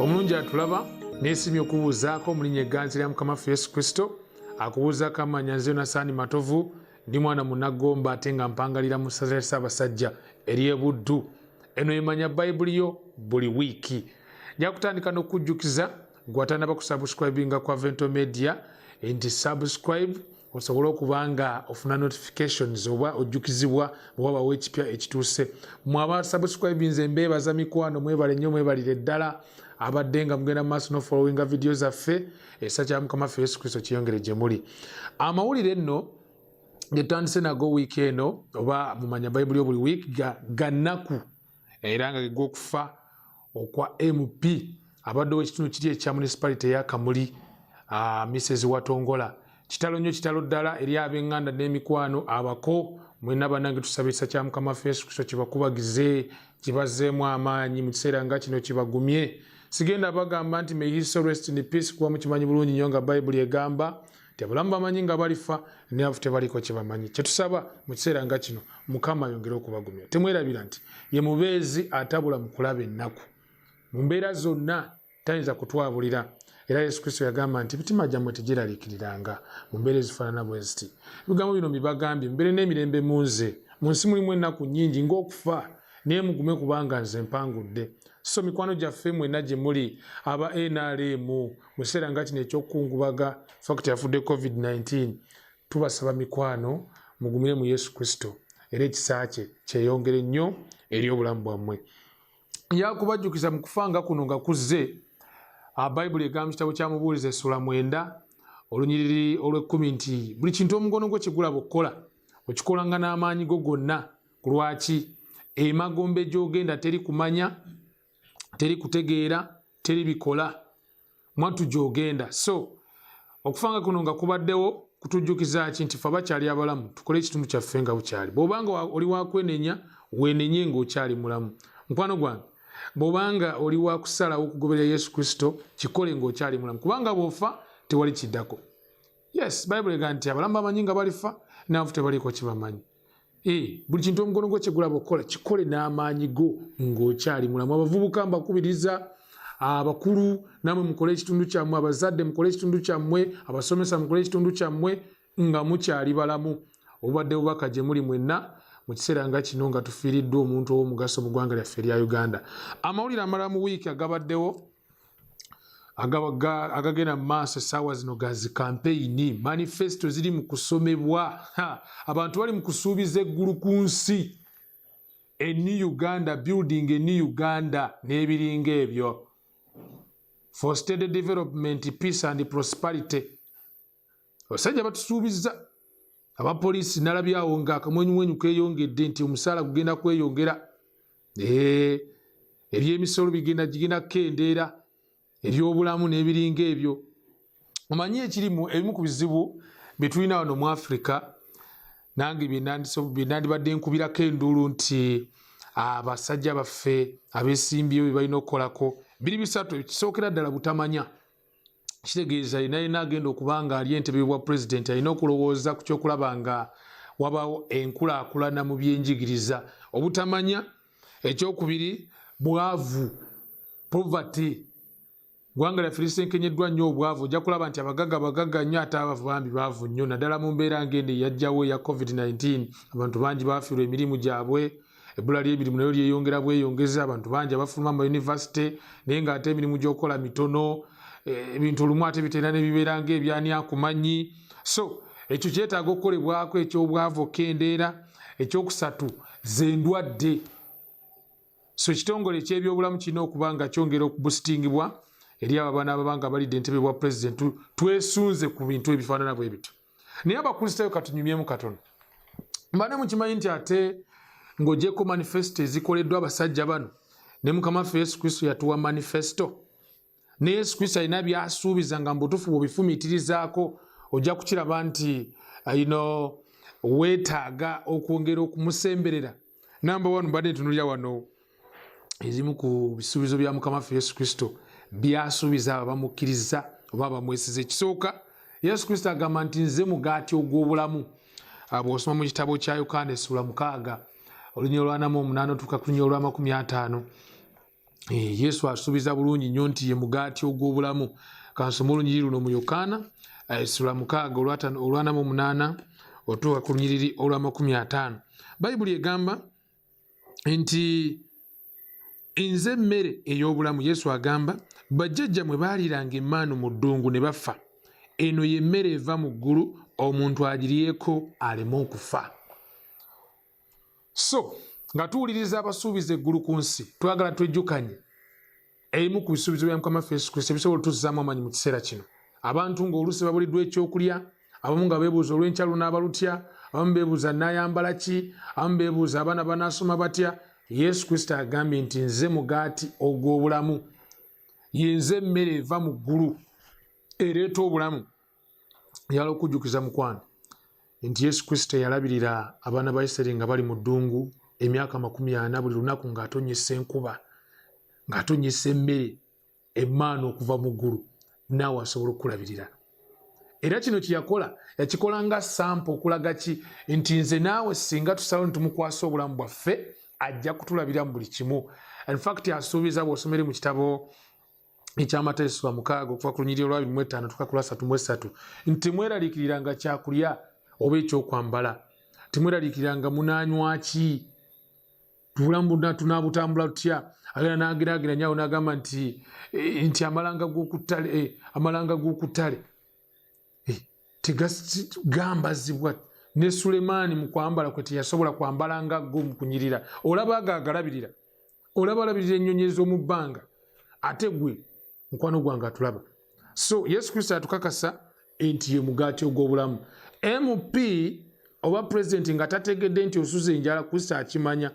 Omulungi atulaba, nesimye okubuuzaako mu linnya egganzi lya Mukama waffe Yesu Kristo. Akubuuzaako amanya nze Yonasaani Matovu, ndi mwana munaggomba ate nga mpangalira mu ssaza lya Ssaabasajja ery'e Buddu. Eno emanya Bayibuli yo buli wiiki. Nja kutandika n'okukujjukiza gwe atanaba kusubscribinga ku Avento Media nti subscribe osobole okuba nga ofuna notifications oba ojjukizibwa bwewabawo ekipya ekituuse. Mwe aba subscribe nze mbeebaza mikwano, mwebale nnyo, mwebalire ddala abadde nga mugenda mu maaso nofollowinga vidiyo zaffe. Ekisa kya Mukama ffe Yesu Kristo kiyongere gye muli. Amawulire nno getutandise nago wiiki eno oba mumanya Bayibuli yo buli wiiki gannaku era nga geg'okufa okwa MP abadde ow'ekitundu kiri ekya municipality eya Kamuli, Mrs Watongola. Kitalo nnyo, kitalo ddala eri ab'eŋŋanda n'emikwano, abako mwenna. Bannange, tusaba ekisa kya Mukama waffe Yesu Kristo kibakubagize, kibazzeemu amaanyi mu kiseera nga kino, kibagumye. Sigenda bagamba nti may his soul rest in peace, kuba mukimanyi bulungi nnyo nga Bayibuli egamba nti abalamu bamanyi nga balifa, naye abafu tebaliko kyebamanyi. Kyetusaba mu kiseera nga kino, Mukama ayongere okubagumya. Temwerabira nti ye mubeezi atabula mu kulaba ennaku mu mbeera zonna, tayinza kutwabulira. Era Yesu Kristo yagamba nti emitima gyammwe tegyeraliikiriranga mu mbeera ezifaanana bwe ziti. Ebigambo bino mbibagambye mubeere n'emirembe mu nze. Mu nsi mulimu ennaku nnyingi ng'okufa, naye mugume kubanga nze mpangudde. So mikwano gyaffe mwenna gye muli aba NRM mu kiseera nga kino ekyokukungubaga fact yafudde COVID-19, tubasaba mikwano mugumire mu Yesu Kristo era ekisa kye kyeyongere nnyo eri obulamu bwammwe. Yakubajjukiza mu kufa nga kuno nga kuzze, Bayibuli egamba mu kitabo kya Mubuulizi essula 9 olunyiriri olw'ekkumi nti buli kintu omukono gwo kye gulaba okukola, okikolanga n'amaanyi go gonna. Ku lwaki emagombe gy'ogenda teri kumanya, teri kutegeera, teri bikola mwattu gy'ogenda. So okufanga kuno nga kubaddewo kutujjukiza ki? Nti fe abakyali abalamu tukole ekitundu kyaffe nga bukyali. Bw'obanga oli wakwenenya, weenenye ng'okyali mulamu, mukwano gwange. Bw'obanga oli wakusalawo okugoberera Yesu Kristo, kikole ng'okyali mulamu, kubanga bw'ofa tewali kiddako. Yes, Bayibuli ega nti abalamu bamanyi nga balifa, n'abafu tebaliko kibamanyi. Buli kintu omukono gwo kyegulaba okukola, kikole n'amaanyi go ng'okyali mulamu. Abavubuka mbakubiriza, abakulu namwe mukole ekitundu kyammwe, abazadde mukole ekitundu kyammwe, abasomesa mukole ekitundu kyammwe nga mukyali balamu. Obubadde bubaka gye muli mwenna mu kiseera nga kino nga tufiiriddwa omuntu ow'omugaso mu ggwanga lyaffe erya Uganda. Amawulire amalala mu wiiki agabaddewo agagenda mu maaso essaawa zino gazi kampeyini, manifesto ziri mu kusomebwa, abantu bali mu kusuubiza eggulu ku nsi, a new Uganda, building a new Uganda n'ebiringa ebyo, for steady development, peace and prosperity. Abasajja batusuubiza. Abapoliisi nalabyawo nga akamwenyumwenyu keeyongedde nti omusaala gugenda kweyongera, ebyemisolo bigenda gigenda kukendeera, ebyobulamu n'ebiringa ebyo. Omanyi ekirimu, ebimu ku bizibu bye tulina wano mu Africa, nange bye nandibadde nkubirako enduulu nti abasajja baffe abeesimbyewo bye balina okukolako biri bisatu. Ekisookera ddala, butamanya. Kitegeeza yena yena agenda okuba nga ali entebe bwa pulezidenti alina okulowooza ku kyokulaba nga wabaawo enkulaakulana mu byenjigiriza. Obutamanya. Ekyokubiri, bwavu, poverty. Ggwanga lyaffe lisenkenyeddwa nnyo obwavu. Ojja kulaba nti abagagga bagagga nnyo, ate abavu bambi baavu nnyo, naddala mu mbeera ng'eno eyajjawo eya COVID-19. Abantu bangi baafiirwa emirimu gyabwe, ebbula ly'emirimu nayo lyeyongera bweyongeza. Abantu bangi abafuluma mu mayunivasite naye ng'ate emirimu gy'okukola mitono. Ebintu olumu ate bitera ne bibeera ng'ebyani akumanyi. So ekyo kyetaaga okukolebwako, eky'obwavu okukendeera. Ekyokusatu z'endwadde. So ekitongole eky'ebyobulamu kirina okuba nga kyongera okubusitingibwa eri abo abaana ababa nga balidde entebe bwa pulezidenti. Twesunze ku bintu ebifaanana bwe bityo. Naye Abakristaayo katunyumyemu katono. Mbane mukimanyi nti ate ng'ogyeko manifesto ezikoleddwa abasajja bano, ne Mukama waffe Yesu Kristo yatuwa manifesto. Ne Yesu Kristo alina byasuubiza nga mubutuufu bw'obifumiitirizaako ojja kukiraba nti weetaaga okwongera okumusemberera. Namba one, mbadde ntunulira wano ezimu ku bisuubizo bya Mukama waffe Yesu Kristo byasuubiza abo abamukkiriza oba abamwesiza. Ekisooka, Yesu Kristo agamba nti nze mugaati ogw'obulamu. Bw'osoma mu kitabo kya Yokaana essula 6 olunyiriri olw'ana mu 8 otuuka ku lunyiriri olw'amakumi ataano. Eh, yesu asuubiza bulungi nnyo nti ye mugaati ogw'obulamu. Kansoma olunyiriri luno mu Yokaana eh, essula 6 olwana mu 8 otuuka ku lunyiriri olwa 50. Bayibuli egamba nti, "Nze emmere ey'obulamu." Yesu agamba, "Bajjajjammwe baaliranga emmaanu mu ddungu ne bafa. Eno ye mmere eva mu ggulu, omuntu agiryeko aleme okufa." So nga tuwuliriza abasuubiza eggulu ku nsi, twagala twejjukanye ebimu ku bisuubizo bya Mukama waffe Yesu Kristo ebisobola otuzzaamu amaanyi mu kiseera kino. Abantu ng'oluusi babuliddwa ekyokulya, abamu nga beebuuza olw'enkya lunaaba lutya, abamu beebuuza naayambala ki, abamu beebuuza abaana banaasoma batya. Yesu Kristo agambye nti, "Nze mugaati ogw'obulamu, yenze emmere eva mu ggulu ereeta obulamu." Njagala okujjukiza, mukwano, nti Yesu Kristo yalabirira abaana ba Isiraeri nga bali mu ddungu emyaka 40, buli lunaku ng'atonyesa enkuba, ng'atonyesa emmere, emmaanu okuva mu ggulu. Naawe asobola okukulabirira. Era kino kyeyakola yakikola nga sample okulaga ki? Nti nze naawe singa tusalawo nitumukwasa obulamu bwaffe, ajja kutulabira mu buli kimu. Infact asuubiza, bw'osomere mu kitabo eky'Amatayo essula 6 okuva ku lunyiriri olwa 25 tuka ku lwa 33 nti, "Temweraliikiriranga kyakulya oba ekyokwambala, temweraliikiriranga munaanywa ki, bulamu tunaabutambula tutya." Agenda n'ageraageranya awo n'agamba nti amalanga g'okuttale tegagambazibwa, ne Sulemaani mu kwambala kwe teyasobola kwambala nga go mu kunyirira. Olaba ago agalabirira, olaba alabirira ennyonyi ez'omu bbanga, ate gwe mukwano gwange atulaba. So Yesu Kristo atukakasa nti ye mugaati ogw'obulamu. MP oba pulezidenti nga tategedde nti osuza enjala, Kristo akimanya.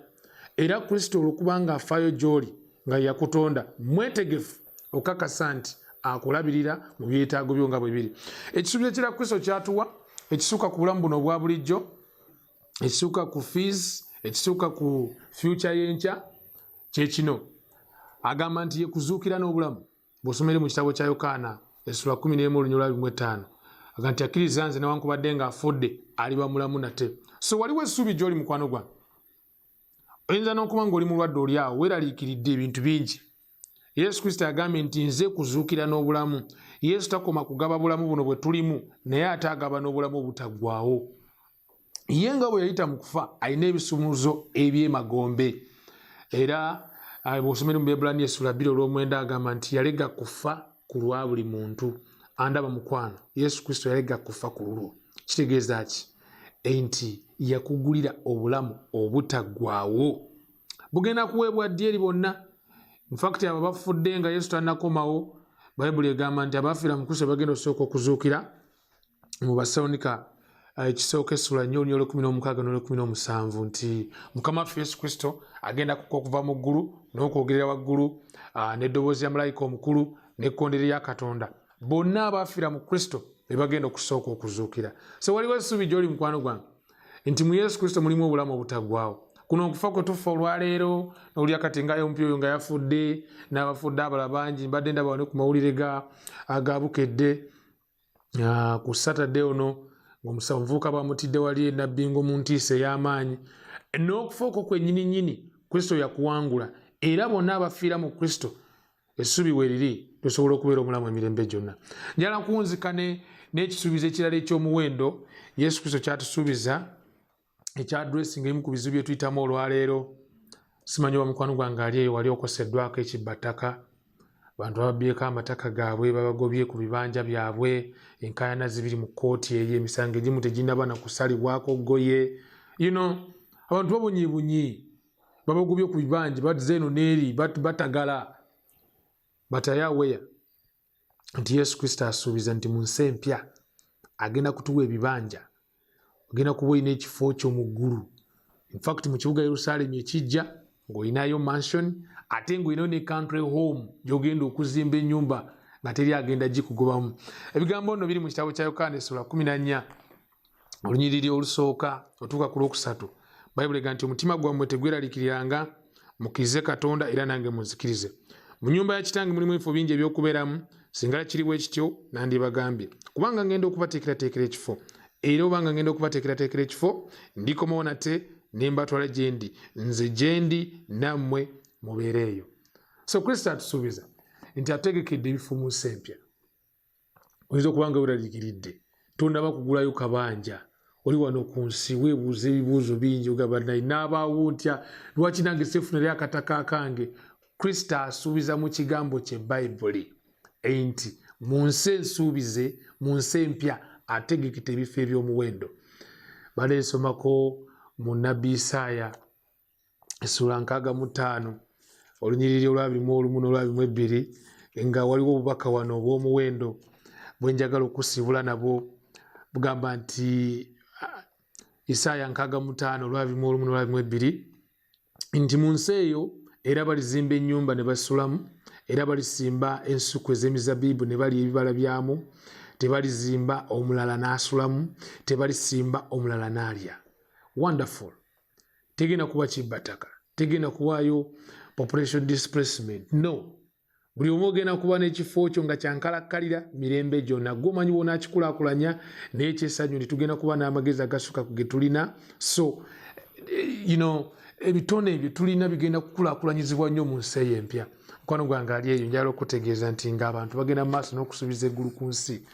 Era Kristo olwokubanga afaayo gy'oli nga yakutonda, mwetegefu okakasa nti akulabirira mu byetaago byo nga bwe biri. Ekisuubizo kira Kristo kyatuwa ekisukka ku bulamu buno obwa bulijjo, ekisukka ku fees, ekisukka ku future y'enkya, kyekino: agamba nti ye kuzuukira n'obulamu. Bw'osomere mu kitabo kya Yokaana essula 11 olunyiriri 25, agamba nti, "Akkiriza nze, newankubadde ng'afudde, aliba mulamu nate." So waliwo essuubi gy'oli, mukwano gwange. Oyinza n'okuba ng'oli mulwadde, oli awo weeraliikiridde ebintu bingi. Yesu Kristo agambye nti, "Nze kuzuukira n'obulamu." Yesu takoma kugaba bulamu buno bwe tulimu, naye ate agaba n'obulamu obutaggwaawo. Ye nga bwe yayita mu kufa, alina ebisumuluzo ebyemagombe. Era bw'osomera mu Baebbulaniya essula 2 olw'omwenda, agamba nti yalega kufa ku lwa buli muntu. Andaba, mukwano, Yesu Kristo yalega kufa ku lulwo. Kitegeeza ki? Nti yakugulira obulamu obutaggwaawo. Bugenda kuweebwa ddi eri bonna? Infact abo bafudde nga Yesu tannakomawo, Bayibuli egamba nti abafiira mu Kristo bagenda osooka okuzuukira. Mu Basalonika ekisooka essula 4 olunyiriri olw'e16 n'olw'e17 nti Mukama waffe Yesu Kristo agenda kukka okuva mu ggulu n'okwogerera waggulu n'eddoboozi lya malayika omukulu n'ekkondere lya Katonda. Bonna abaafiira mu Kristo be bagenda okusooka okuzuukira. So waliwo essuubi gy'oli, mukwano gwange, nti mu Yesu Kristo mulimu obulamu obutaggwaawo. Kuno okufa kwe tufa olwaleero nolya kati nga ompi oyo nga yafudde n'abafudde abala bangi, mbadde ndaba wano ku mawulire aga Bukedde ku Saturday ono ng'omusawo omuvubuka bamutidde wali enabbingo mu ntiisa ey'amaanyi. N'okufa okwo kwennyini nnyini Kristo yakuwangula. Era bonna abafiira mu Kristo, essuubi weeriri, tosobola okubeera omulamu emirembe gyonna. Njala nkuwunzika n'ekisuubizo ekirala eky'omuwendo Yesu Kristo kyatusuubiza, ekya addressing ebimu ku bizibu bye tuyitamu olwaleero. Simanyi oba mukwano gwange ali eyo wali okoseddwako ekibba ttaka, bantu bababbyeko amataka gaabwe, babagobye ku bibanja byabwe, enkaayana zibiri mu kkooti eyo, emisango egimu teginaba na kusalibwako ggoye. Abantu babonyebonye, babagobye ku bibanja, bazze eno n'eri batagala. But are you aware nti Yesu Kristo asuubiza nti mu nsi empya agenda kutuwa ebibanja, ogenda kuba olina ekifo kyo mu ggulu? Infact mu kibuga Yerusaalemi ekijja ng'olinayo mansion, ate ng'olinayo ne country home gy'ogenda okuzimba ennyumba nga teri agenda gikugobamu. Ebigambo nno biri mu kitabo kya Yokaana essula 14 olunyiriri olusooka otuuka ku lwokusatu. Bayibuli ega nti, "Omutima gwammwe tegweraliikiriranga, mukkirize Katonda era nange munzikirize. Mu nnyumba ya Kitange mulimu ebifo bingi ebyokubeeramu. Singa kiri bwe kityo, nandibagambye, kubanga ngenda okubateekerateekera ekifo. Era obanga ngenda okubateekerateekera ekifo, ndikomawo nate ne mbatwala gye ndi, nze gye ndi nammwe mubeere eyo." So Kristo atusuubiza nti ategekedde ebifo mu nsi empya. Oyinza okuba nga weraliikiridde, tonnaba kugulayo kabanja, oli wano ku nsi weebuuza ebibuuzo bingi, ogamba naye naabaawo ntya, lwaki nange seefuna eri akataka akange? Kristo asuubiza mu kigambo kye Bayibuli nti mu nsi ensuubize, mu nsi empya, ategekete ebifo eby'omuwendo. Bale nsomako mu nnabbi Isaaya essula 65, olunyiriri olwa 21 n'olwa 22, nga waliwo obubaka wano obw'omuwendo bwe njagala okusiibula nabwo. Bugamba nti Isaaya 65 olwa 21 n'olwa 22 nti, "Mu nsi eyo era balizimba ennyumba ne basulamu, era balisimba ensuku ez'emizabiibu ne balya ebibala byamu. Tebalizimba omulala n'asulamu, tebalisimba omulala n'alya." Wonderful! Tegenda kuba kibbataka, tegenda kuwaayo population displacement, no. Buli omu ogenda kuba n'ekifo kyo nga kyankalakkalira mirembe gyonna. Gwe omanyi bwonaakikulaakulanya, naye ekyesanyu nti tugenda kuba n'amagezi agasukka ku ge tulina. So ebitone ebyo tulina bigenda kukulaakulanyizibwa nnyo mu nsi eyo empya. Mukwano gwange ali eyo, njagala okutegeeza nti ng'abantu bagenda mu maaso n'okusuubiza eggulu ku nsi,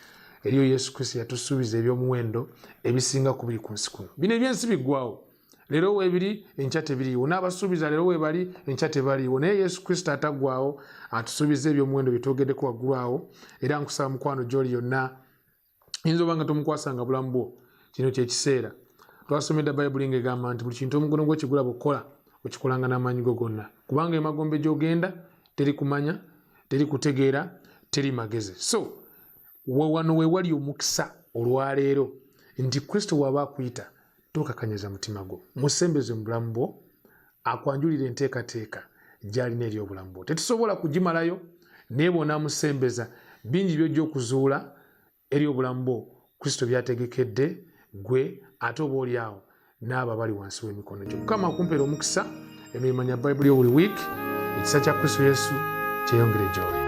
eriyo Yesu Kristo yatusuubiza eby'omuwendo ebisinga ku biri ku nsi kuno. Bino ebyensi biggwawo, leero weebiri, enkya tebiriiwo. N'abasuubiza leero weebali, enkya tebaliiwo. Naye Yesu Kristo ataggwawo atusuubiza eby'omuwendo byetwogeddeko waggulu awo. Era nkusaba mukwano, gy'oli yonna, yinza oba nga tomukwasanga bulamu bwo, kino kyekiseera. Twasomedda Bayibuli ng'egamba nti buli kintu omukono gwo kigulaba okukola, okikolanga n'amaanyi go gonna, kubanga emagombe gy'ogenda teri kumanya, teri kutegeera, teri magezi. So wano we wali omukisa olwaleero nti Kristo bw'aba akuyita, tokakanyaza mutima gwo, musembeze mu bulamu bwo, akwanjulira enteekateeka gy'alina eri obulamu bwo. Tetusobola kugimalayo, naye bw'onaamusembeza, bingi by'ojja okuzuula eri obulamu bwo Kristo byategekedde gwe, ate oba oli awo n'abo abali wansi w'emikono gyo. Mukama akumpeera omukisa. Eno emanya Bayibuli yo buli wiiki. Ekisa kya Kristo Yesu kyeyongere gy'oli.